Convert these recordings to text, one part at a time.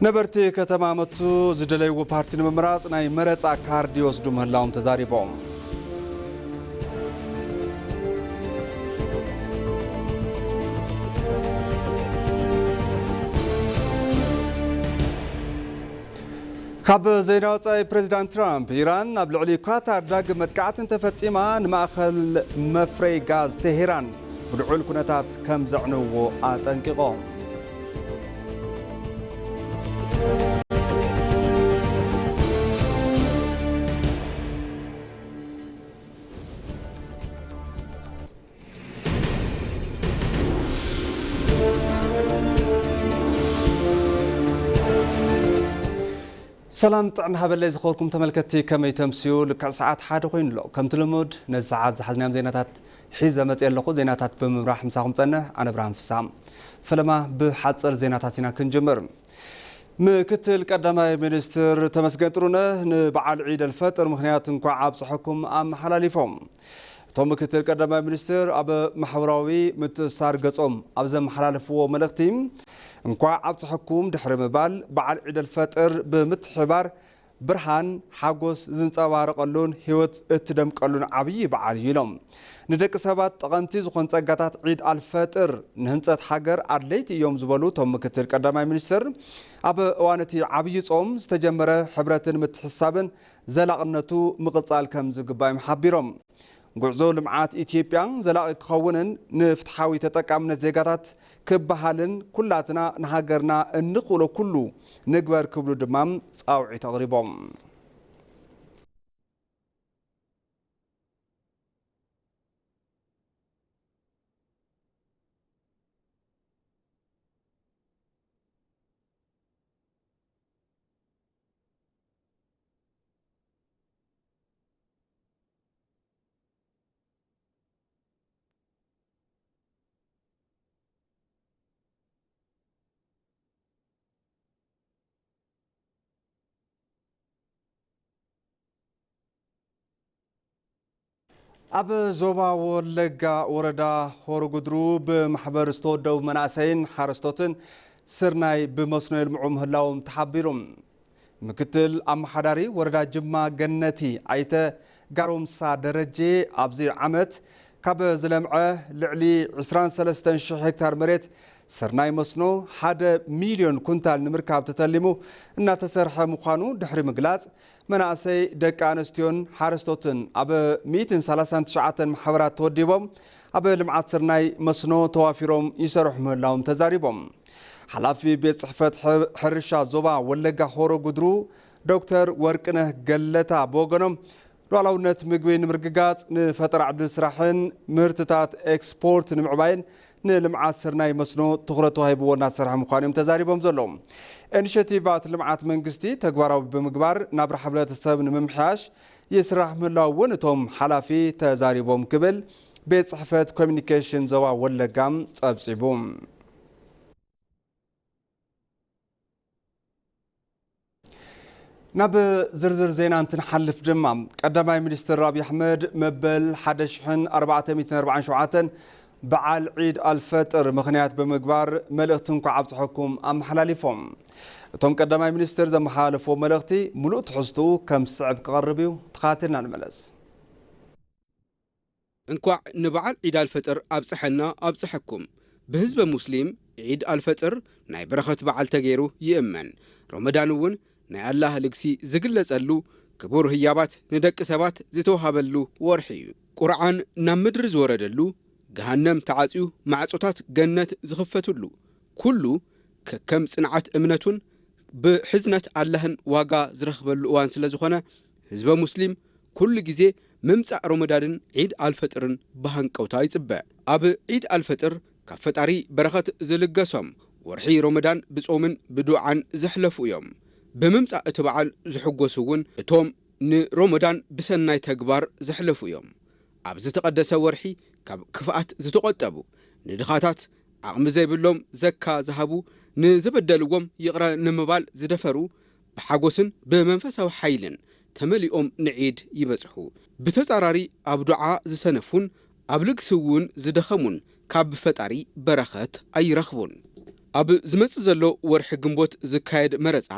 ነበርቲ ከተማ መቱ ዝደለይዎ ፓርቲ ንምምራጽ ናይ መረጻ ካርድ ይወስዱ ምህላዎም ተዛሪቦም። ካብ ዜና ወጻኢ፣ ፕሬዚዳንት ትራምፕ፣ ኢራን ኣብ ልዕሊ ኳታር ዳግም መጥቃዕቲ እንተፈጺማ፣ ንማእከል መፍረይ ጋዝ ቴሄራን ብልዑል ኩነታት ከም ዘዕንውዎ ኣጠንቂቖም። ሰላም ጥዕና ሃበለይ ዝኸበርኩም ተመልከትቲ፣ ከመይ ተምስዩ? ልክዕ ሰዓት ሓደ ኮይኑ ኣሎ። ከምቲ ልሙድ ነዚ ሰዓት ዝሓዝናዮም ዜናታት ሒዘ መፅእ ኣለኹ። ዜናታት ብምምራሕ ምሳኹም ፀንሕ ኣነ ብርሃን ፍስሃ። ፈለማ ብሓፀር ዜናታት ኢና ክንጅምር። ምክትል ቀዳማይ ሚኒስትር ተመስገን ጥሩነህ ንበዓል ዒድ ኣልፈጥር ምኽንያት እንኳዕ ኣብፀሐኩም ኣመሓላሊፎም። እቶም ምክትል ቀዳማይ ሚኒስትር ኣብ ማሕበራዊ ምትእስሳር ገጾም ኣብ ዘመሓላለፍዎ መልእኽቲ፣ እንኳዕ ኣብፀሐኩም ድሕሪ ምባል፣ በዓል ዒድ ኣልፈጥር ብምትሕባር ብርሃን፣ ሓጎስ ዝንጸባረቐሉን ህይወት እትደምቀሉን ዓብዪ በዓል እዩ ኢሎም። ንደቂ ሰባት ጠቐምቲ ዝኾኑ ጸጋታት ዒድ ኣልፈጥር ንህንጸት ሃገር ኣድለይቲ እዮም ዝበሉ እቶም ምክትል ቀዳማይ ሚኒስትር፣ ኣብ እዋን እቲ ዓብዪ ጾም ዝተጀመረ ሕብረትን ምትሕስሳብን ዘላቕነቱ ምቕጻል ከም ዝግባእ እዮም ሓቢሮም። ጉዕዞ ልምዓት ኢትዮጵያ ዘላቒ ክኸውንን ንፍትሓዊ ተጠቃምነት ዜጋታት ክበሃልን ኩላትና ንሃገርና እንኽእሎ ኩሉ ንግበር ክብሉ ድማ ጻውዒት ኣቕሪቦም። ኣብ ዞባ ወለጋ ወረዳ ሆሮ ጉድሩ ብማሕበር ዝተወደቡ መናእሰይን ሓረስቶትን ስርናይ ብመስኖ የልምዑ ምህላዎም ተሓቢሩ። ምክትል ኣመሓዳሪ ወረዳ ጅማ ገነቲ ኣይተ ጋሮምሳ ደረጀ፣ ኣብዚ ዓመት ካብ ዝለምዐ ልዕሊ ዕስራን ሰለስተን ሽሕ ሄክታር መሬት ስርናይ መስኖ ሓደ ሚልዮን ኩንታል ንምርካብ ተተሊሙ እናተሰርሐ ምዃኑ ድሕሪ ምግላጽ፣ መናእሰይ፣ ደቂ ኣንስትዮን ሓረስቶትን ኣብ ሚእትን ሰላሳን ትሽዓተን ማሕበራት ተወዲቦም ኣብ ልምዓት ስርናይ መስኖ ተዋፊሮም ይሰርሑ ምህላዎም ተዛሪቦም። ሓላፊ ቤት ጽሕፈት ሕ-፣ ሕርሻ ዞባ ወለጋ ሆሮ ጉድሩ ዶክተር ወርቅነህ ገለታ ብወገኖም፣ ሉዓላውነት ምግቢ ንምርግጋጽ፣ ንፈጠራ ዕድል ስራሕን ምህርትታት ኤክስፖርት ንምዕባይን ንልምዓት ስርናይ መስኖ ትኹረት ተዋሂብዎ እናተሰርሐ ምዃኑ እዮም ተዛሪቦም ዘለዉ። ኢኒሼቲቫት ልምዓት መንግስቲ ተግባራዊ ብምግባር ናብራ ሕብረተሰብ ንምምሕያሽ ይስራሕ ምህላው እውን እቶም ሓላፊ ተዛሪቦም ክብል ቤት ጽሕፈት ኮሚኒኬሽን ዞባ ወለጋ ጸብጺቡ። ናብ ዝርዝር ዜና እንትንሓልፍ ድማ፣ ቀዳማይ ሚኒስትር ኣብይ ኣሕመድ መበል ሓደ ሽሕን ኣርባዕተ ሚእትን ኣርባዓን ሸውዓተን በዓል ዒድ ኣልፈጥር ምኽንያት ብምግባር መልእኽቲ እንኳዕ ኣብፀሐኩም ኣመሓላሊፎም። እቶም ቀዳማይ ሚኒስትር ዘመሓላለፍዎ መልእኽቲ ምሉእ ትሕዝትኡ ከም ዝስዕብ ክቐርብ እዩ። ተኸታቲልና ንመለስ። እንኳዕ ንበዓል ዒድ ኣልፈጥር ኣብፀሐና ኣብፀሐኩም። ብህዝበ ሙስሊም ዒድ ኣልፈጥር ናይ በረኸት በዓል ተገይሩ ይእመን። ሮመዳን እውን ናይ ኣላህ ልግሲ ዝግለጸሉ፣ ክቡር ህያባት ንደቂ ሰባት ዝተውሃበሉ ወርሒ እዩ። ቁርዓን ናብ ምድሪ ዝወረደሉ፣ ገሃነም ተዓጽዩ ማዕጾታት ገነት ዝኽፈትሉ፣ ኩሉ ከከም ጽንዓት እምነቱን ብሕዝነት ኣላህን ዋጋ ዝረኽበሉ እዋን ስለ ዝኾነ፣ ህዝበ ሙስሊም ኩሉ ግዜ ምምጻእ ሮመዳንን ዒድ ኣልፈጥርን ብሃንቀውታ ይጽበ። ኣብ ዒድ ኣልፈጥር ካብ ፈጣሪ በረኸት ዝልገሶም፣ ወርሒ ሮመዳን ብጾምን ብዱዓን ዘሕለፉ እዮም። ብምምጻእ እቲ በዓል ዝሕጎሱ እውን እቶም ንሮመዳን ብሰናይ ተግባር ዘሕለፉ እዮም። ኣብ ዝተቐደሰ ወርሒ ካብ ክፍኣት ዝተቖጠቡ፣ ንድኻታት፣ ዓቕሚ ዘይብሎም ዘካ ዝሃቡ፣ ንዝበደልዎም ይቕረ ንምባል ዝደፈሩ፣ ብሓጎስን ብመንፈሳዊ ሓይልን ተመሊኦም ንዒድ ይበጽሑ። ብተጻራሪ ኣብ ዱዓ ዝሰነፉን ኣብ ልግሲ እውን ዝደኸሙን ካብ ፈጣሪ በረኸት ኣይረኽቡን። ኣብ ዝመጽእ ዘሎ ወርሒ ግንቦት ዝካየድ መረጻ፣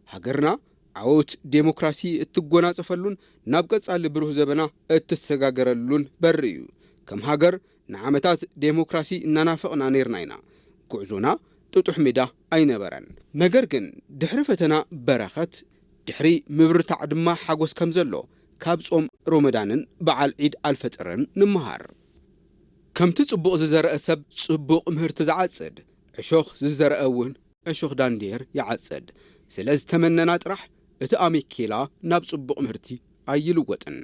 ሃገርና ዓወት ዴሞክራሲ እትጎናጸፈሉን ናብ ቀጻሊ ብሩህ ዘበና እትሰጋገረሉን በሪ እዩ። ከም ሃገር ንዓመታት ዴሞክራሲ እናናፈቕና ነይርና ኢና። ጉዕዞና ጥጡሕ ሜዳ ኣይነበረን። ነገር ግን ድሕሪ ፈተና በረኸት፣ ድሕሪ ምብርታዕ ድማ ሓጎስ ከም ዘሎ ካብ ጾም ሮመዳንን በዓል ዒድ ኣልፈጥርን ንምሃር። ከምቲ ጽቡቕ ዝዘርአ ሰብ ጽቡቕ ምህርቲ ዝዓጽድ፣ ዕሾኽ ዝዘርአ እውን ዕሾኽ ዳንዴር ይዓጽድ። ስለ ዝተመነና ጥራሕ እቲ ኣሜኬላ ናብ ጽቡቕ ምህርቲ ኣይልወጥን።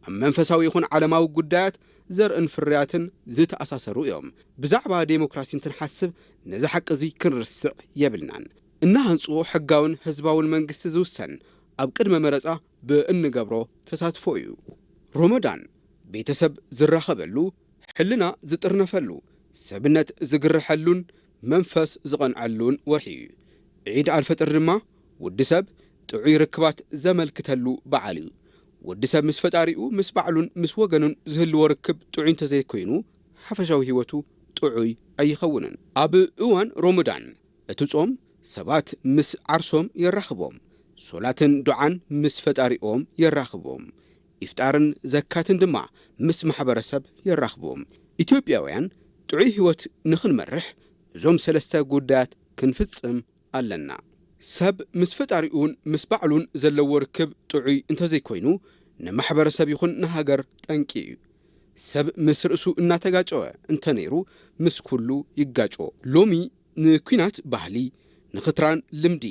ኣብ መንፈሳዊ ይኹን ዓለማዊ ጉዳያት ዘርእን ፍርያትን ዝተኣሳሰሩ እዮም። ብዛዕባ ዴሞክራሲ እንትንሓስብ ነዚ ሓቂ እዚ ክንርስዕ የብልናን። እናሃንጽዎ ሕጋውን ህዝባውን መንግስቲ ዝውሰን ኣብ ቅድመ መረጻ ብእንገብሮ ተሳትፎ እዩ። ሮመዳን ቤተሰብ ዝራኸበሉ፣ ሕልና ዝጥርነፈሉ፣ ሰብነት ዝግርሐሉን መንፈስ ዝቐንዐሉን ወርሒ እዩ። ዒድ ኣልፈጥር ድማ ወዲ ሰብ ጥዑይ ርክባት ዘመልክተሉ በዓል እዩ። ወዲ ሰብ ምስ ፈጣሪኡ፣ ምስ ባዕሉን ምስ ወገኑን ዝህልዎ ርክብ ጥዑይ እንተዘይኮይኑ፣ ሓፈሻዊ ህይወቱ ጥዑይ ኣይኸውንን። ኣብ እዋን ሮመዳን እቲ ጾም ሰባት ምስ ዓርሶም የራኽቦም፣ ሶላትን ዱዓን ምስ ፈጣሪኦም የራኽቦም፣ ኢፍጣርን ዘካትን ድማ ምስ ማሕበረሰብ የራኽቦም። ኢትዮጵያውያን ጥዑይ ህይወት ንኽንመርሕ እዞም ሰለስተ ጉዳያት ክንፍጽም ኣለና። ሰብ ምስ ፈጣሪኡን ምስ ባዕሉን ዘለዎ ርክብ ጥዑይ እንተዘይኮይኑ፣ ንማሕበረሰብ ይኹን ንሃገር ጠንቂ እዩ። ሰብ ምስ ርእሱ እናተጋጨወ እንተነይሩ፣ ምስ ኩሉ ይጋጮ። ሎሚ ንኲናት ባህሊ፣ ንኽትራን ልምዲ፣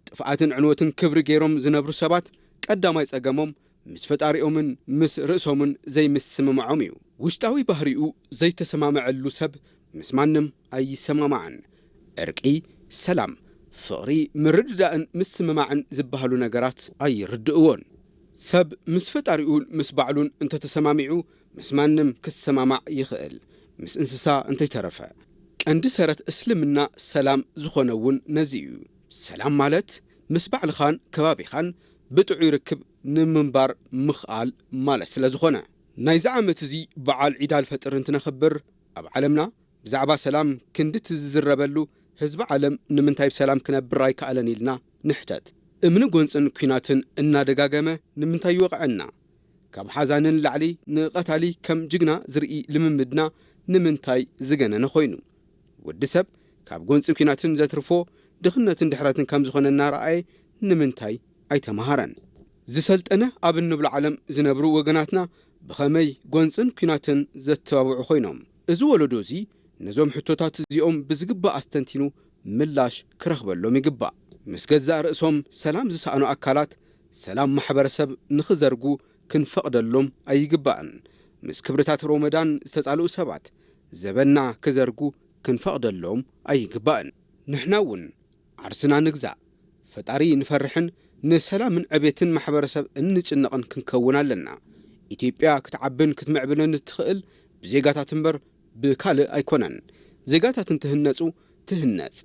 ጥፍኣትን ዕንወትን ክብሪ ገይሮም ዝነብሩ ሰባት ቀዳማይ ጸገሞም ምስ ፈጣሪኦምን ምስ ርእሶምን ዘይምስምማዖም እዩ። ውሽጣዊ ባህሪኡ ዘይተሰማምዐሉ ሰብ ምስ ማንም ኣይሰማማዕን። ዕርቂ፣ ሰላም፣ ፍቕሪ፣ ምርድዳእን ምስምማዕን ዝበሃሉ ነገራት ኣይርድእዎን። ሰብ ምስ ፈጣሪኡን ምስ ባዕሉን እንተተሰማሚዑ ምስ ማንም ክሰማማዕ ይኽእል፣ ምስ እንስሳ እንተይተረፈ። ቀንዲ ሰረት እስልምና ሰላም ዝኾነ እውን ነዚ እዩ። ሰላም ማለት ምስ ባዕልኻን ከባቢኻን ብጥዑይ ርክብ ንምንባር ምኽኣል ማለት ስለ ዝኾነ። ናይዚ ዓመት እዚ በዓል ዒድ ኣልፈጥር እንትነኽብር ኣብ ዓለምና ብዛዕባ ሰላም ክንድቲ ዝዝረበሉ፣ ህዝቢ ዓለም ንምንታይ ብሰላም ክነብር ኣይከኣለን ኢልና ንሕተት። እምኒ ጎንጽን ኲናትን እናደጋገመ ንምንታይ ይወቕዐና? ካብ ሓዛኒ ንላዕሊ ንቐታሊ ከም ጅግና ዝርኢ ልምምድና ንምንታይ ዝገነነ ኮይኑ? ወዲ ሰብ ካብ ጎንጺ ኲናትን ዘትርፎ ድኽነትን ድሕረትን ከም ዝኾነ እናረኣየ ንምንታይ ኣይተማሃረን? ዝሰልጠነ ኣብ እንብሎ ዓለም ዝነብሩ ወገናትና ብኸመይ ጎንጽን ኲናትን ዘተባብዑ ኮይኖም? እዚ ወለዶ እዚ ነዞም ሕቶታት እዚኦም ብዝግባእ ኣስተንቲኑ ምላሽ ክረኽበሎም ይግባእ። ምስ ገዛእ ርእሶም ሰላም ዝሰኣኑ ኣካላት ሰላም ማሕበረሰብ ንኽዘርጉ ክንፈቕደሎም ኣይግባእን። ምስ ክብርታት ሮመዳን ዝተጻልኡ ሰባት ዘበና ክዘርጉ ክንፈቕደሎም ኣይግባእን። ንሕና እውን ዓርስና ንግዛእ፣ ፈጣሪ ንፈርሕን ንሰላምን ዕቤትን ማሕበረሰብ እንጭነቕን ክንከውን ኣለና። ኢትዮጵያ ክትዓብን ክትምዕብልን እትኽእል ብዜጋታት እምበር ብካልእ ኣይኮነን። ዜጋታት እንትህነጹ ትህነጽ፣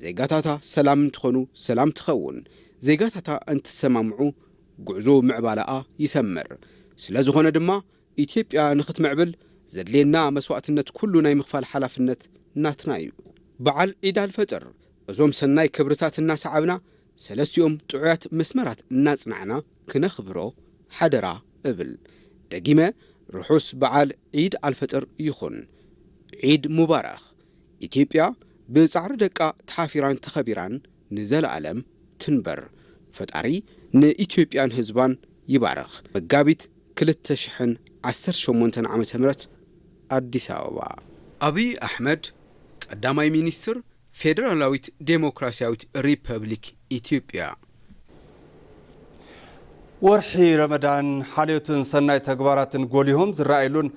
ዜጋታታ ሰላም እንትኾኑ ሰላም ትኸውን፣ ዜጋታታ እንትሰማምዑ ጉዕዞ ምዕባለኣ ይሰምር። ስለ ዝኾነ ድማ ኢትዮጵያ ንኽትምዕብል ዘድልየና መስዋእትነት ኩሉ ናይ ምኽፋል ሓላፍነት ናትና እዩ። በዓል ዒድ ኣልፈጥር እዞም ሰናይ ክብርታት እናሰዓብና፣ ሰለስቲኦም ጥዑያት መስመራት እናጽናዕና ክነኽብሮ ሓደራ እብል። ደጊመ ርሑስ በዓል ዒድ ኣልፈጥር ይኹን። ዒድ ሙባረኽ። ኢትዮጵያ ብጻዕሪ ደቃ ተሓፊራን ተኸቢራን ንዘለኣለም ትንበር። ፈጣሪ ንኢትዮጵያን ህዝባን ይባርኽ። መጋቢት ክልተ ሽሕን ዓሰርተ ሸሞንተን ዓመተ ምህረት፣ ኣዲስ ኣበባ። ኣብይ ኣሕመድ፣ ቀዳማይ ሚኒስትር ፌደራላዊት ዴሞክራሲያዊት ሪፐብሊክ ኢትዮጵያ። ወርሒ ረመዳን ሓልዮትን ሰናይ ተግባራትን ጎሊሆም ዝረኣየሉን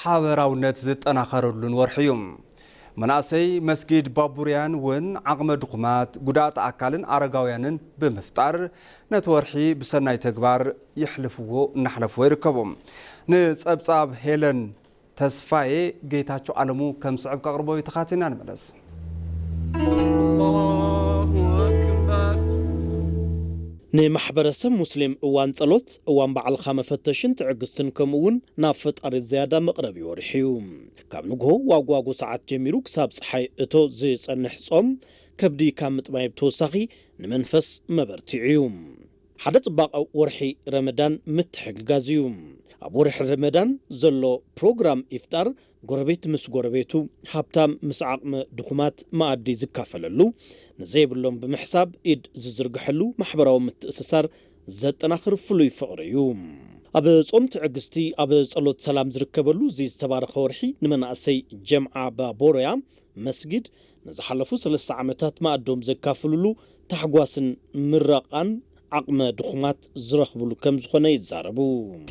ሓበራውነት ዝጠናኸረሉን ወርሒ እዩ። መናእሰይ መስጊድ ባቡርያን እውን ዓቕመ ድኹማት፣ ጉዳኣት ኣካልን ኣረጋውያንን ብምፍጣር ነቲ ወርሒ ብሰናይ ተግባር የሕልፍዎ፣ እናሕለፍዎ ይርከቡ። ንጸብጻብ ሄለን ተስፋዬ፣ ጌታቸው ኣለሙ ከም ስዕብ ከቕርቦ እዩ። ተኻቲና ንመለስ። ንማሕበረሰብ ሙስሊም እዋን ጸሎት፣ እዋን ባዕልኻ መፈተሽን ትዕግስትን ከምኡ እውን ናብ ፈጣሪ ዝያዳ መቕረቢ ወርሒ እዩ። ካብ ንግሆ ዋጉዋጉ ሰዓት ጀሚሩ ክሳብ ጸሓይ እቶ ዝጸንሕ ጾም ከብዲ ካብ ምጥማይ ብተወሳኺ ንመንፈስ መበርቲዑ እዩ። ሓደ ጽባቐ ወርሒ ረመዳን ምትሕግጋዝ እዩ። ኣብ ወርሒ ረመዳን ዘሎ ፕሮግራም ኢፍጣር ጎረቤት ምስ ጎረቤቱ፣ ሃብታም ምስ ዓቕመ ድኹማት መኣዲ ዝካፈለሉ፣ ንዘይብሎም ብምሕሳብ ኢድ ዝዝርግሐሉ ማሕበራዊ ምትእስሳር ዘጠናኽር ፍሉይ ፍቕሪ እዩ። ኣብ ጾም ትዕግስቲ፣ ኣብ ጸሎት ሰላም ዝርከበሉ እዚ ዝተባረኸ ወርሒ ንመናእሰይ ጀምዓ ባቦሮያ መስጊድ ንዝሓለፉ ሰለስተ ዓመታት ማእዶም ዘካፍሉሉ ታሕጓስን ምረቓን ዓቕመ ድኹማት ዝረኽብሉ ከም ዝኾነ ይዛረቡ።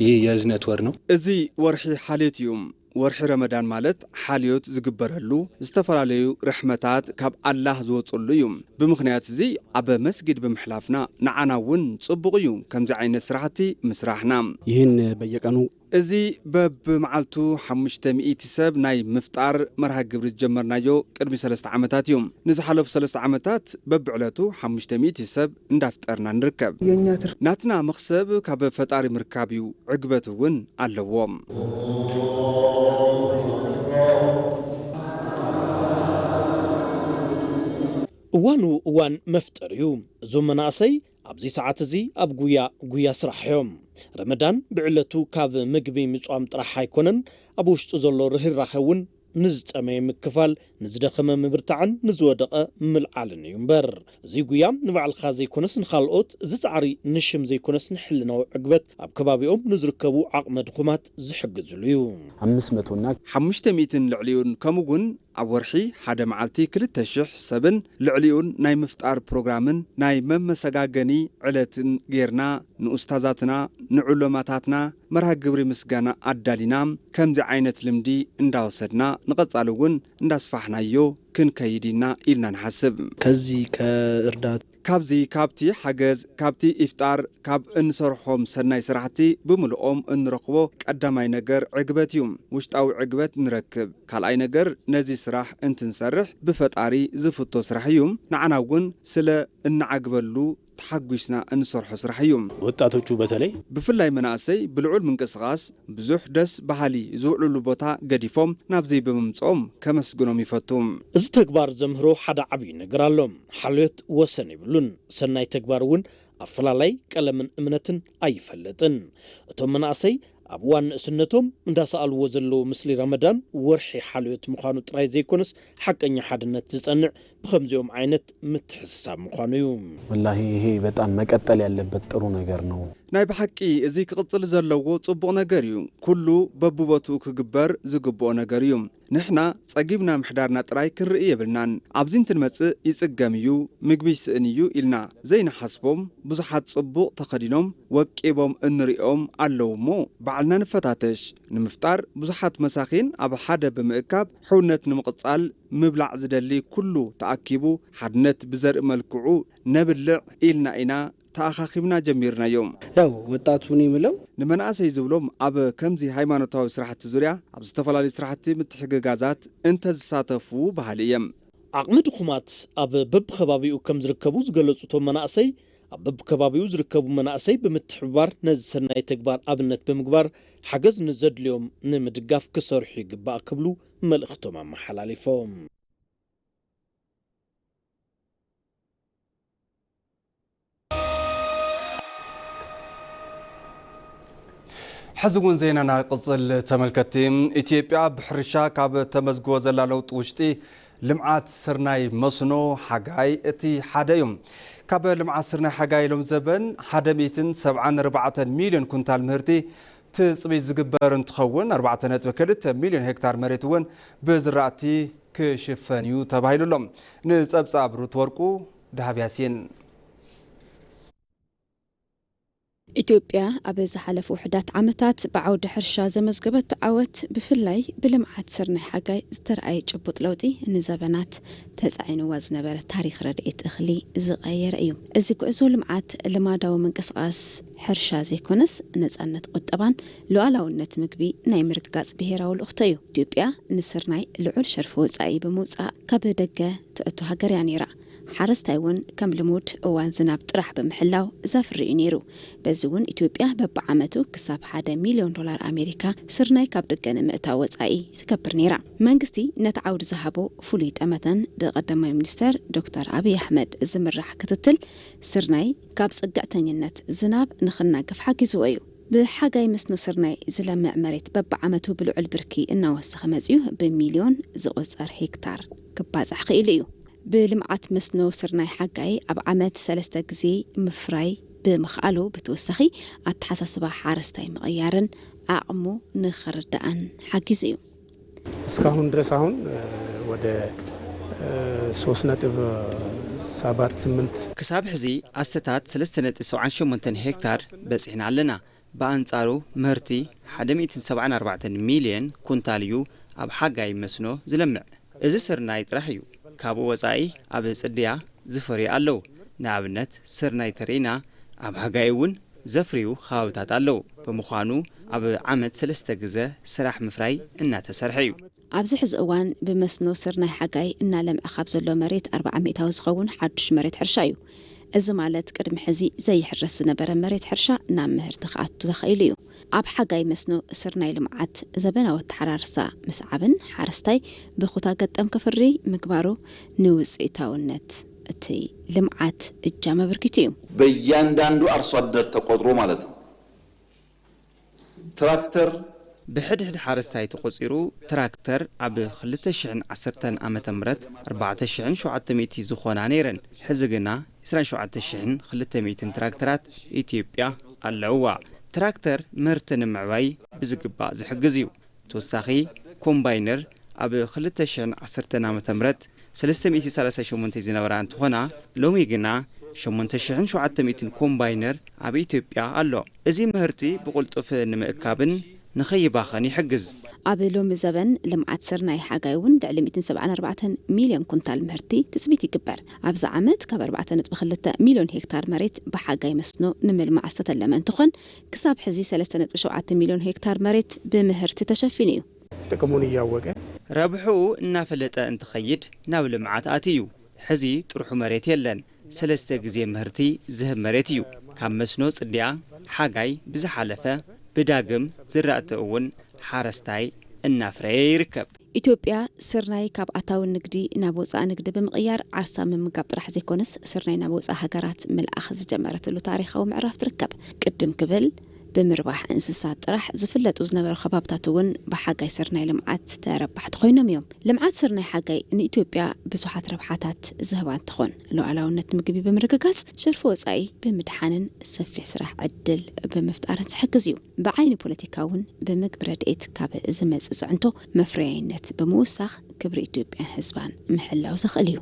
ይህ የእዝነት ወር ነው። እዚ ወርሒ ሓልዮት እዩ። ወርሒ ረመዳን ማለት ሓልዮት ዝግበረሉ፣ ዝተፈላለዩ ርሕመታት ካብ ኣላህ ዝወፅሉ እዩ። ብምኽንያት እዚ ኣብ መስጊድ ብምሕላፍና ንዓና እውን ፅቡቕ እዩ። ከምዚ ዓይነት ስራሕቲ ምስራሕና። ይህን በየቀኑ እዚ በብመዓልቱ ሓሙሽተ ሚእቲ ሰብ ናይ ምፍጣር መርሃ ግብሪ ዝጀመርናዮ ቅድሚ ሰለስተ ዓመታት እዩ። ንዝሓለፉ ሰለስተ ዓመታት በብዕለቱ ሓሙሽተ ሚእቲ ሰብ እንዳፍጠርና ንርከብ። የኛ ትርፍ ናትና መኽሰብ ካብ ፈጣሪ ምርካብ እዩ። ዕግበት እውን ኣለዎም። እዋኑ እዋን መፍጠር እዩ። እዞም መናእሰይ ኣብዚ ሰዓት እዚ ኣብ ጉያ ጉያ ስራሕ እዮም። ረመዳን ብዕለቱ ካብ ምግቢ ምጽዋም ጥራሕ ኣይኮነን፣ ኣብ ውሽጡ ዘሎ ርህራኸ እውን ንዝጸመየ ምክፋል፣ ንዝደኸመ ምብርታዕን ንዝወደቐ ምልዓልን እዩ እምበር። እዚ ጉያ ንባዕልኻ ዘይኮነስ ንኻልኦት፣ እዚ ጻዕሪ ንሽም ዘይኮነስ ንሕልናዊ ዕግበት ኣብ ከባቢኦም ንዝርከቡ ዓቕመ ድኹማት ዝሕግዝሉ እዩ። ኣምስት መቶና ሓሙሽተ ሚእትን ልዕሊኡን ከምኡ እውን ኣብ ወርሒ ሓደ መዓልቲ ክልተ ሽሕ ሰብን ልዕሊኡን ናይ ምፍጣር ፕሮግራምን ናይ መመሰጋገኒ ዕለትን ጌርና ንኡስታዛትና ንዑለማታትና መርሃ ግብሪ ምስጋና ኣዳሊና ከምዚ ዓይነት ልምዲ እንዳወሰድና ንቐጻሊ እውን እንዳስፋሕናዮ ክንከይድ ኢና ኢልና ንሓስብ። ከዚ ከእርዳት ካብዚ ካብቲ ሓገዝ ካብቲ ኢፍጣር ካብ እንሰርሖም ሰናይ ስራሕቲ ብምልኦም እንረኽቦ ቀዳማይ ነገር ዕግበት እዩ። ውሽጣዊ ዕግበት ንረክብ። ካልኣይ ነገር ነዚ ስራሕ እንትንሰርሕ ብፈጣሪ ዝፍቶ ስራሕ እዩ። ንዓና እውን ስለ እንዓግበሉ ተሓጒስና እንሰርሖ ስራሕ እዩ። ወጣቶቹ በተለይ ብፍላይ መናእሰይ ብልዑል ምንቅስቓስ ብዙሕ ደስ በሃሊ ዝውዕሉሉ ቦታ ገዲፎም ናብዚ ብምምፅኦም ከመስግኖም ይፈቱ። እዚ ተግባር ዘምህሮ ሓደ ዓብዪ ነገር ኣሎ። ሓልዮት ወሰን የብሉን። ሰናይ ተግባር እውን ኣፈላላይ ቀለምን እምነትን ኣይፈልጥን። እቶም መናእሰይ ኣብ እዋን ንእስነቶም እንዳሰኣልዎ ዘለዉ ምስሊ ረመዳን ወርሒ ሓልዮት ምዃኑ ጥራይ ዘይኮነስ ሓቀኛ ሓድነት ዝጸንዕ ብኸምዚኦም ዓይነት ምትሕስሳብ ምዃኑ እዩ። ወላሂ ይሄ በጣም መቀጠል ያለበት ጥሩ ነገር ነው። ናይ ብሓቂ እዚ ክቕጽል ዘለዎ ጽቡቕ ነገር እዩ። ኩሉ በብቦትኡ ክግበር ዝግብኦ ነገር እዩ። ንሕና ጸጊብና ምሕዳርና ጥራይ ክንርኢ የብልናን። ኣብዚ እንትንመጽእ ይጽገም እዩ፣ ምግቢ ይስእን እዩ ኢልና ዘይንሓስቦም ብዙሓት ጽቡቕ ተኸዲኖም ወቂቦም እንርእዮም ኣለዉ እሞ ባዕልና ንፈታተሽ። ንምፍጣር ብዙሓት መሳኺን ኣብ ሓደ ብምእካብ ሕውነት ንምቕጻል ምብላዕ ዝደሊ ኩሉ ተኣኪቡ ሓድነት ብዘርኢ መልክዑ ነብልዕ ኢልና ኢና ተኣኻኺብና ጀሚርናዮ። ያው ወጣቱን ይምለው። ንመናእሰይ ዝብሎም ኣብ ከምዚ ሃይማኖታዊ ስራሕቲ ዙርያ ኣብ ዝተፈላለዩ ስራሕቲ ምትሕግጋዛት እንተዝሳተፉ በሃሊ እየ። ዓቕሚ ድኹማት ኣብ በብኸባቢኡ ከም ዝርከቡ ዝገለጹ እቶም መናእሰይ፣ ኣብ በብከባቢኡ ዝርከቡ መናእሰይ ብምትሕብባር ነዚ ሰናይ ተግባር ኣብነት ብምግባር ሓገዝ ንዘድልዮም ንምድጋፍ ክሰርሑ ይግባእ ክብሉ መልእኽቶም ኣመሓላሊፎም። ሕዚ እውን ዜናና ቅጽል ተመልከትቲ። ኢትዮጵያ ብሕርሻ ካብ ተመዝግቦ ዘላ ለውጢ ውሽጢ ልምዓት ስርናይ መስኖ ሓጋይ እቲ ሓደ እዩ። ካብ ልምዓት ስርናይ ሓጋይ ሎም ዘበን ሓደ ሚእትን ሰብዓን ኣርባዕተን ሚልዮን ኩንታል ምህርቲ ትጽቢት ዝግበር እንትኸውን ኣርባዕተ ነጥቢ ክልተ ሚልዮን ሄክታር መሬት እውን ብዝራእቲ ክሽፈን እዩ ተባሂሉ ኣሎ። ንጸብጻብ ሩት ወርቁ፣ ደሃብ ያሲን። ኢትዮጵያ ኣብ ዝሓለፉ ውሑዳት ዓመታት ብዓውዲ ሕርሻ ዘመዝገበቶ ዓወት፣ ብፍላይ ብልምዓት ስርናይ ሓጋይ ዝተርኣየ ጭቡጥ ለውጢ፣ ንዘበናት ተጻዒንዋ ዝነበረ ታሪኽ ረድኤት እኽሊ ዝቐየረ እዩ። እዚ ጉዕዞ ልምዓት፣ ልማዳዊ ምንቅስቓስ ሕርሻ ዘይኮነስ፣ ነጻነት ቁጠባን ሉዓላውነት ምግቢ ናይ ምርግጋጽ ብሄራዊ ልኡኽቶ እዩ። ኢትዮጵያ ንስርናይ ልዑል ሸርፊ ወጻኢ ብምውጻእ፣ ካብ ደገ ተእቱ ሃገር እያ ነይራ። ሓረስታይ እውን ከም ልሙድ እዋን ዝናብ ጥራሕ ብምሕላው ዘፍሪ እዩ ነይሩ። በዚ እውን ኢትዮጵያ በብዓመቱ ክሳብ ሓደ ሚልዮን ዶላር ኣሜሪካ ስርናይ ካብ ደገ ንምእታው ወጻኢ ትገብር ነይራ። መንግስቲ ነቲ ዓውዲ ዝሃቦ ፍሉይ ጠመተን ብቀዳማይ ሚኒስተር ዶክተር ኣብይ ኣሕመድ ዝምራሕ ክትትል ስርናይ ካብ ጽግዕተኝነት ዝናብ ንኽናገፍ ሓጊዝዎ እዩ። ብሓጋይ መስኖ ስርናይ ዝለምዕ መሬት በብዓመቱ ብልዑል ብርኪ እናወሰኸ መጺኡ ብሚልዮን ዝቑጸር ሄክታር ክባጻሕ ክኢሉ እዩ። ብልምዓት መስኖ ስርናይ ሓጋይ ኣብ ዓመት ሰለስተ ግዜ ምፍራይ ብምኽኣሉ ብተወሳኺ ኣተሓሳስባ ሓረስታይ ምቕያርን ዓቕሙ ንኽርዳእን ሓጊዙ እዩ። እስካሁን ድረስ አሁን ወደ ሶስት ነጥብ ሰባት ስምንት ክሳብ ሕዚ ኣስተታት ሰለስተ ነጥቢ ሰብዓን ሸሞንተን ሄክታር በጺሕና ኣለና። ብኣንጻሩ ምህርቲ ሓደ ሚእትን ሰብዓን ኣርባዕተን ሚልዮን ኩንታል እዩ ኣብ ሓጋይ መስኖ ዝለምዕ። እዚ ስርናይ ጥራሕ እዩ። ካብኡ ወጻኢ ኣብ ጽድያ ዝፈርዩ ኣለዉ። ንኣብነት ስርናይ ተሪእና ኣብ ሓጋይ እውን ዘፍርዩ ከባብታት ኣለዉ። ብምዃኑ ኣብ ዓመት ሰለስተ ግዘ ስራሕ ምፍራይ እናተሰርሐ እዩ። ኣብዚ ሕዚ እዋን ብመስኖ ስርናይ ሓጋይ እናለምዐ ካብ ዘሎ መሬት ኣርብዓ ሚእታዊ ዝኸውን ሓዱሽ መሬት ሕርሻ እዩ። እዚ ማለት ቅድሚ ሕዚ ዘይሕረስ ዝነበረ መሬት ሕርሻ ናብ ምህርቲ ክኣቱ ተኻኢሉ እዩ። ኣብ ሓጋይ መስኖ ስርናይ ልምዓት ዘበናዊ ኣተሓራርሳ ምስዓብን ሓረስታይ ብኩታ ገጠም ከፍሪ ምግባሩ ንውፅኢታውነት እቲ ልምዓት እጃም ኣበርኪቱ እዩ። በእያንዳንዱ አርሶ አደር ተቆጥሮ ማለት ነው። ትራክተር ብሕድሕድ ሓረስታይ ተቖጺሩ ትራክተር ኣብ ክልተ ሽሕን ዓሰርተን ዓመተ ምህረት ኣርባዕተ ሽሕን ሸውዓተ ሚእቲ ዝኾና ነይረን። ሕዚ ግና ዕስራን ሸውዓተ ሽሕን ክልተ ሚእትን ትራክተራት ኢትዮጵያ ኣለውዋ። ትራክተር ምህርቲ ንምዕባይ ብዝግባእ ዝሕግዝ እዩ። ተወሳኺ ኮምባይነር ኣብ ክልተ ሽሕን ዓሰርተን ዓመተ ምህረት ሰለስተ ሚእቲ ሰላሳ ሸሞንተ ዝነበራ እንትኾና፣ ሎሚ ግና ሸሞንተ ሽሕን ሸውዓተ ሚእትን ኮምባይነር ኣብ ኢትዮጵያ ኣሎ። እዚ ምህርቲ ብቕልጡፍ ንምእካብን ንኸይባኸን ይሕግዝ። ኣብ ሎሚ ዘበን ልምዓት ስርናይ ሓጋይ እውን ልዕሊ ሚእትን ሰብዓን ኣርባዕተን ሚልዮን ኩንታል ምህርቲ ትጽቢት ይግበር። ኣብዚ ዓመት ካብ ኣርባዕተ ነጥቢ ክልተ ሚልዮን ሄክታር መሬት ብሓጋይ መስኖ ንምልማዕ ዝተተለመ እንትኾን፣ ክሳብ ሕዚ ሰለስተ ነጥቢ ሸውዓተ ሚልዮን ሄክታር መሬት ብምህርቲ ተሸፊኑ እዩ። ጥቅሙን እያወቀ ረብሕኡ እናፈለጠ እንትኸይድ ናብ ልምዓት ኣትዩ። ሕዚ ጥርሑ መሬት የለን። ሰለስተ ግዜ ምህርቲ ዝህብ መሬት እዩ። ካብ መስኖ ጽድያ ሓጋይ ብዝሓለፈ ብዳግም ዝራእቲ እውን ሓረስታይ እናፍረየ ይርከብ። ኢትዮጵያ ስርናይ ካብ ኣታዊ ንግዲ ናብ ወጻኢ ንግዲ ብምቕያር ዓርሳ ምምጋብ ጥራሕ ዘይኮነስ ስርናይ ናብ ወጻኢ ሃገራት ምልኣኽ ዝጀመረትሉ ታሪኻዊ ምዕራፍ ትርከብ። ቅድም ክብል ብምርባሕ እንስሳት ጥራሕ ዝፍለጡ ዝነበሩ ከባብታት እውን ብሓጋይ ስርናይ ልምዓት ተረባሕቲ ኮይኖም እዮም። ልምዓት ስርናይ ሓጋይ ንኢትዮጵያ ብዙሓት ረብሓታት ዝህባ እንትኾን፣ ሉዓላውነት ምግቢ ብምርግጋጽ፣ ሽርፊ ወጻኢ ብምድሓንን ሰፊሕ ስራሕ ዕድል ብምፍጣርን ዝሕግዝ እዩ። ብዓይኒ ፖለቲካ እውን ብምግቢ ረድኤት ካብ ዝመጽእ ጽዕንቶ መፍረያይነት ብምውሳኽ ክብሪ ኢትዮጵያን ህዝባን ምሕላው ዘኽእል እዩ።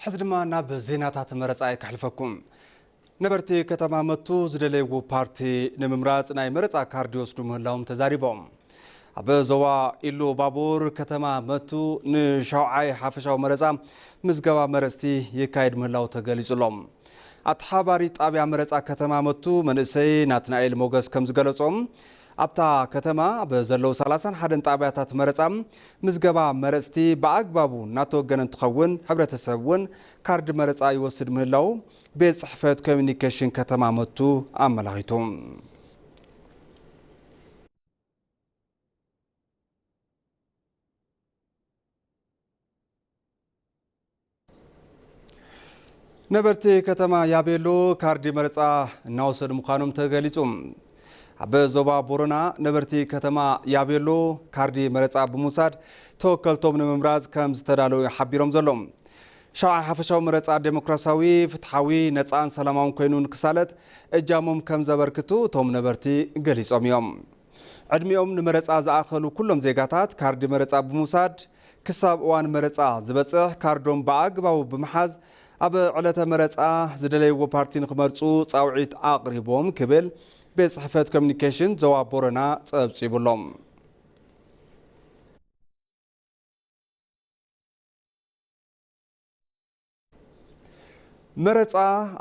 ሕዚ ድማ ናብ ዜናታት መረጻ እየ ከሕልፈኩም። ነበርቲ ከተማ መቱ ዝደለይዎ ፓርቲ ንምምራጽ ናይ መረጻ ካርድ ይወስዱ ምህላዎም ተዛሪቦም። ኣብ ዞባ ኢሉ ባቡር ከተማ መቱ ንሻውዓይ ሓፈሻዊ መረጻ ምዝገባ መረጽቲ ይካየድ ምህላው ተገሊጹ ኣሎ። ኣተሓባሪ ጣብያ መረጻ ከተማ መቱ መንእሰይ ናትናኤል ሞገስ ከም ዝገለጾ፣ ኣብታ ከተማ ኣብ ዘለዉ ሰላሳን ሓደን ጣብያታት መረጻ ምዝገባ መረጽቲ ብኣግባቡ እናተወገነ እንትኸውን፣ ሕብረተሰብ እውን ካርድ መረጻ ይወስድ ምህላው ቤት ጽሕፈት ኮሚኒኬሽን ከተማ መቱ ኣመላኺቱ። ነበርቲ ከተማ ያቤሎ ካርዲ መረጻ እናወሰዱ ምዃኖም ተገሊጹ። ኣብ ዞባ ቦረና ነበርቲ ከተማ ያቤሎ ካርዲ መረጻ ብምውሳድ ተወከልቶም ንምምራጽ ከም ዝተዳለዉ ሓቢሮም ዘለዉ። ሻውዓይ ሓፈሻዊ መረጻ ዴሞክራሲያዊ፣ ፍትሓዊ፣ ነጻን ሰላማውን ኮይኑ ንክሳለጥ እጃሞም ከም ዘበርክቱ እቶም ነበርቲ ገሊጾም እዮም። ዕድሚኦም ንመረጻ ዝኣኸሉ ኩሎም ዜጋታት ካርዲ መረጻ ብምውሳድ ክሳብ እዋን መረጻ ዝበጽሕ ካርዶም ብኣግባቡ ብምሓዝ ኣብ ዕለተ መረጻ ዝደለይዎ ፓርቲ ንክመርጹ ጻውዒት ኣቕሪቦም ክብል ቤት ጽሕፈት ኮሚኒኬሽን ዞባ ቦረና ጸብጺቡ ኣሎ። መረጻ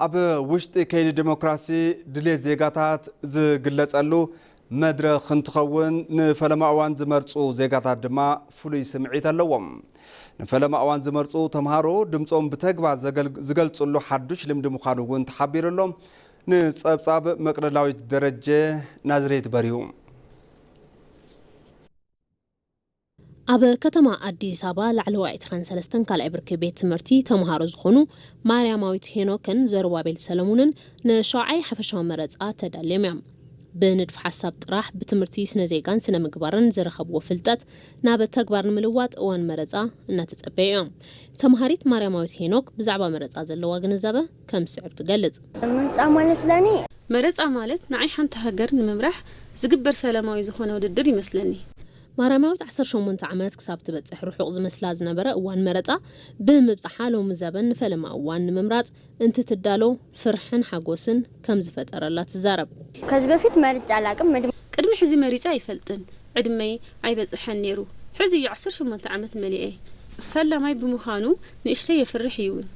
ኣብ ውሽጢ ከይዲ ዲሞክራሲ ድሌት ዜጋታት ዝግለጸሉ መድረኽ እንትኸውን፣ ንፈለማ እዋን ዝመርጹ ዜጋታት ድማ ፍሉይ ስምዒት ኣለዎም። ንፈለማ እዋን ዝመርጹ ተምሃሮ ድምጾም ብተግባር ዘገል-፣ ዝገልጽሉ ሓዱሽ ልምዲ ምዃኑ እውን ተሓቢሩ ኣሎ። ንጸብጻብ መቅደላዊት ደረጀ ናዝሬት በሪሁ። ኣብ ከተማ ኣዲስ ኣበባ ላዕለዋይ ዕስራን ሰለስተን ካልኣይ ብርኪ ቤት ትምህርቲ ተምሃሮ ዝኾኑ ማርያማዊት ሄኖክን ዘሩባቤል ሰለሙንን ንሻውዓይ ሓፈሻዊ መረጻ ተዳልዮም እዮም። ብንድፍ ሓሳብ ጥራሕ ብትምህርቲ ስነ ዜጋን ስነ ምግባርን ዝረኸብዎ ፍልጠት ናብ ተግባር ንምልዋጥ እዋን መረጻ እናተጸበዩ እዮም። ተምሃሪት ማርያማዊት ሄኖክ ብዛዕባ መረጻ ዘለዋ ግንዛበ ከም ዝስዕብ ትገልጽ። ምርጫ ማለት ለኔ መረጻ ማለት ንዓይ ሓንቲ ሃገር ንምምራሕ ዝግበር ሰላማዊ ዝኾነ ውድድር ይመስለኒ። ማርያማዊት ዓሰርተ ሸሞንተ ዓመት ክሳብ ትበጽሕ ርሑቕ ዝመስላ ዝነበረ እዋን መረጻ ብምብጽሓ፣ ሎሚ ዘበን ንፈለማ እዋን ንምምራጽ እንትትዳሎ ፍርሕን ሓጎስን ከም ዝፈጠረላ ትዛረብ። ከዚህ በፊት መርጫ አላቅም። መድ- ቅድሚ ሕዚ መሪጸ ኣይፈልጥን። ዕድመይ ኣይበጽሐን ነይሩ። ሕዚ እዩ ዓሰርተ ሸሞንተ ዓመት መሊኤ። ፈላማይ ብምዃኑ ንእሽተይ የፍርሕ እዩ እውን።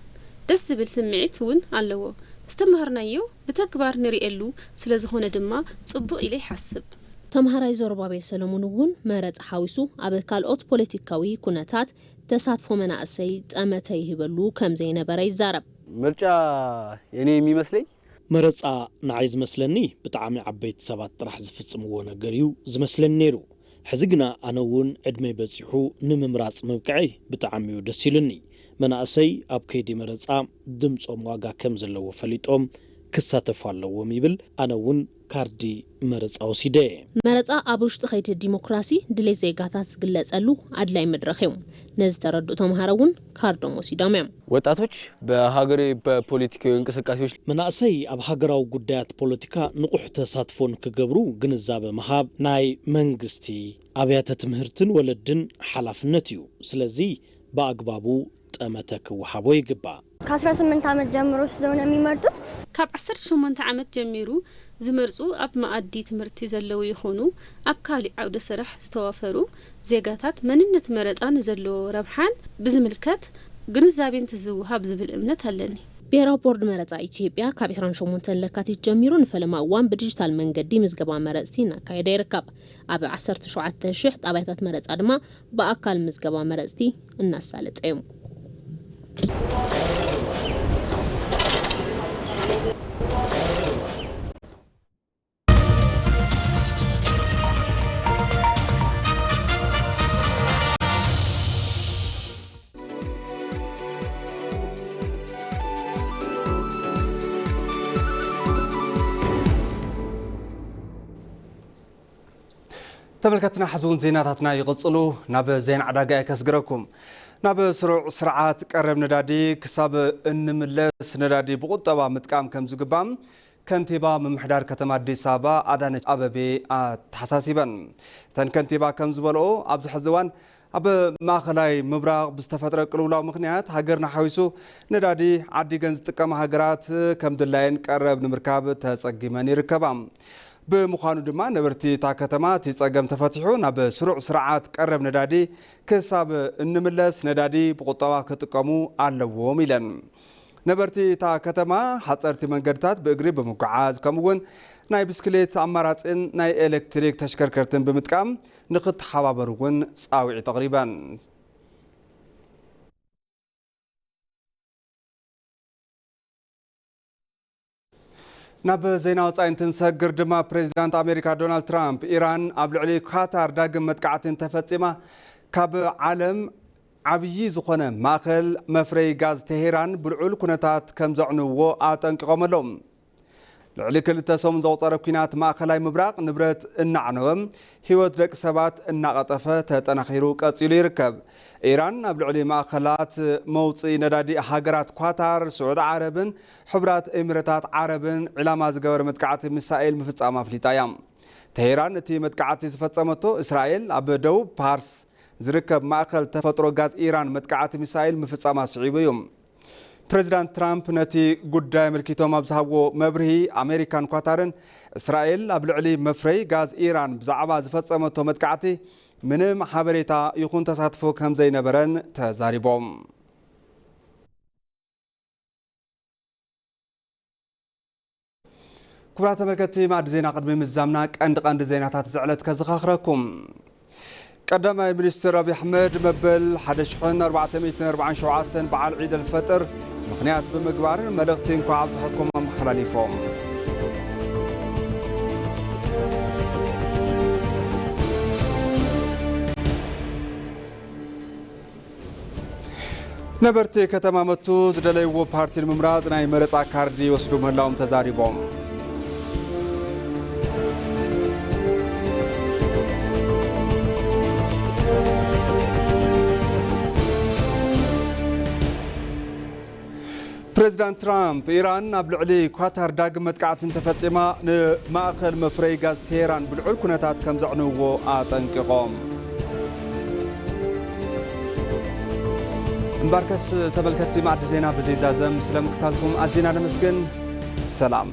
ደስ ዝብል ስምዒት እውን ኣለዎ። ዝተማሃርናዮ ብተግባር ንርእየሉ ስለ ዝኾነ ድማ ጽቡቕ ኢለ ይሓስብ። ተምሃራይ ዘሩባቤል ሰለሙን እውን መረጻ ሓዊሱ ኣብ ካልኦት ፖለቲካዊ ኩነታት ተሳትፎ መናእሰይ ጠመተ ይህበሉ ከም ዘይነበረ ይዛረብ። ምርጫ የኔ የሚመስለኝ መረጻ ንዓይ ዝመስለኒ ብጣዕሚ ዓበይቲ ሰባት ጥራሕ ዝፍጽምዎ ነገር እዩ ዝመስለኒ ነይሩ። ሕዚ ግና ኣነ እውን ዕድመይ በጺሑ ንምምራጽ ምብቅዐይ ብጣዕሚ እዩ ደስ ኢሉኒ። መናእሰይ ኣብ ከይዲ መረጻ ድምጾም ዋጋ ከም ዘለዎ ፈሊጦም ክሳተፉ ኣለዎም ይብል። ኣነ እውን ካርዲ መረጻ ወሲደ። መረጻ ኣብ ውሽጢ ከይዲ ዲሞክራሲ ድሌት ዜጋታት ዝግለጸሉ ኣድላይ መድረኽ እዩ። ነዚ ተረድኡ ተምሃሮ እውን ካርዶም ወሲዶም እዮም። ወጣቶች በሀገሬ በፖለቲካዊ እንቅስቃሴዎች መናእሰይ ኣብ ሃገራዊ ጉዳያት ፖለቲካ ንቑሕ ተሳትፎ ንክገብሩ ግንዛበ ምሃብ ናይ መንግስቲ፣ ኣብያተ ትምህርትን ወለድን ሓላፍነት እዩ። ስለዚ ብኣግባቡ ጠመተ ክወሃቦ ይግባእ። ከአስራ ስምንት ዓመት ጀምሮ ስለሆነ የሚመርጡት። ካብ ዓሰርተ ሸሞንተ ዓመት ጀሚሩ ዝመርጹ ኣብ መኣዲ ትምህርቲ ዘለዉ ይኹኑ ኣብ ካሊእ ዓውደ ስራሕ ዝተዋፈሩ ዜጋታት መንነት መረጻ ንዘለዎ ረብሓን ብዝምልከት ግንዛቤ እንተዝወሃብ ዝብል እምነት ኣለኒ። ብሄራዊ ቦርድ መረጻ ኢትዮጵያ ካብ ዕስራን ሸሞንተን ለካቲት ጀሚሩ ንፈለማ እዋን ብዲጂታል መንገዲ ምዝገባ መረጽቲ እናካየደ ይርከብ። ኣብ ዓሰርተ ሸውዓተ ሽሕ ጣብያታት መረጻ ድማ ብኣካል ምዝገባ መረጽቲ እናሳለጠ እዩ። ተመልከትና፣ ሕዚ እውን ዜናታትና ይቕጽሉ። ናብ ዜና ዕዳጋ እየ ከስግረኩም። ናብ ስሩዕ ስርዓት ቀረብ ነዳዲ ክሳብ እንምለስ ነዳዲ ብቁጠባ ምጥቃም ከም ዝግባእ ከንቲባ ምምሕዳር ከተማ ኣዲስ ኣበባ ኣዳነች ኣበቤ ኣተሓሳሲበን። እተን ከንቲባ ከም ዝበልኦ፣ ኣብዚ ሕዚ እዋን ኣብ ማእኸላይ ምብራቕ ብዝተፈጥረ ቅልውላው ምኽንያት ሃገርና ሓዊሱ ነዳዲ ዓዲገን ዝጥቀማ ሃገራት ከም ድላየን ቀረብ ንምርካብ ተጸጊመን ይርከባ። ብምዃኑ ድማ ነበርቲ እታ ከተማ እቲ ጸገም ተፈቲሑ ናብ ስሩዕ ስርዓት ቀረብ ነዳዲ ክሳብ እንምለስ ነዳዲ ብቁጠባ ክጥቀሙ ኣለዎም ኢለን። ነበርቲ እታ ከተማ ሓጸርቲ መንገድታት ብእግሪ ብምጉዓዝ፣ ከምኡ'ውን ናይ ብስክሌት ኣማራጺን ናይ ኤሌክትሪክ ተሽከርከርትን ብምጥቃም ንኽተሓባበሩ እውን ጻውዒት ኣቕሪበን። ናብ ዜና ወጻኢ እንትንሰግር ድማ፣ ፕሬዚዳንት ኣሜሪካ ዶናልድ ትራምፕ፣ ኢራን ኣብ ልዕሊ ኳታር ዳግም መጥቃዕቲ እንተፈጺማ፣ ካብ ዓለም ዓብዪ ዝኾነ ማእኸል መፍረዪ ጋዝ ቴሄራን ብልዑል ኩነታት ከም ዘዕንውዎ ኣጠንቂቖም ኣለዉ። ልዕሊ ክልተ ሰሙን ዘቑጸረ ኲናት ማእኸላይ ምብራቕ ንብረት እናዕነወ፣ ህይወት ደቂ ሰባት እናቐጠፈ ተጠናኺሩ ቀጺሉ ይርከብ። ኢራን ኣብ ልዕሊ ማእኸላት መውጽኢ ነዳዲ ሃገራት ኳታር፣ ስዑዲ ዓረብን ሕቡራት ኤሚሬታት ዓረብን ዒላማ ዝገበረ መጥቃዕቲ ሚሳኤል ምፍጻማ ኣፍሊጣ እያ። ቴሄራን እቲ መጥቃዕቲ ዝፈጸመቶ፣ እስራኤል ኣብ ደቡብ ፓርስ ዝርከብ ማእኸል ተፈጥሮ ጋዝ ኢራን መጥቃዕቲ ሚሳኤል ምፍጻማ ስዒቡ እዩ። ፕሬዚዳንት ትራምፕ ነቲ ጉዳይ ኣመልኪቶም ኣብ ዝሃብዎ መብርሂ፣ ኣሜሪካን ኳታርን እስራኤል ኣብ ልዕሊ መፍረይ ጋዝ ኢራን ብዛዕባ ዝፈጸመቶ መጥቃዕቲ ምንም ሓበሬታ ይኹን ተሳትፎ ከም ዘይነበረን ተዛሪቦም። ክቡራት ተመልከትቲ፣ ማዕዲ ዜና ቅድሚ ምዛምና ቀንዲ ቀንዲ ዜናታት ዝዕለት ከዘኻኽረኩም። ቀዳማይ ሚኒስትር ኣብይ ኣሕመድ መበል ሓደ ሽሕን ኣርባዕተ ሚእትን ኣርባዓን ሸውዓተን በዓል ዒድ ኣልፈጥር ምኽንያት ብምግባር መልእኽቲ እንኳዕ ኣብፀሐኩም ኣመሓላሊፎም። ነበርቲ ከተማ መቱ ዝደለይዎ ፓርቲ ንምምራፅ ናይ መረፃ ካርዲ ይወስዱ ምህላዎም ተዛሪቦም። ፕሬዚዳንት ትራምፕ፣ ኢራን ኣብ ልዕሊ ኳታር ዳግም መጥቃዕቲ እንተፈፂማ ንማእኸል መፍረይ ጋዝ ቴሄራን ብልዑል ኩነታት ከም ዘዕንውዎ ኣጠንቂቖም። እምበርከስ ተመልከትቲ ማዕዲ ዜና ብዘይዛዘም ስለምክታልኩም ኣዚና ነመስግን። ሰላም።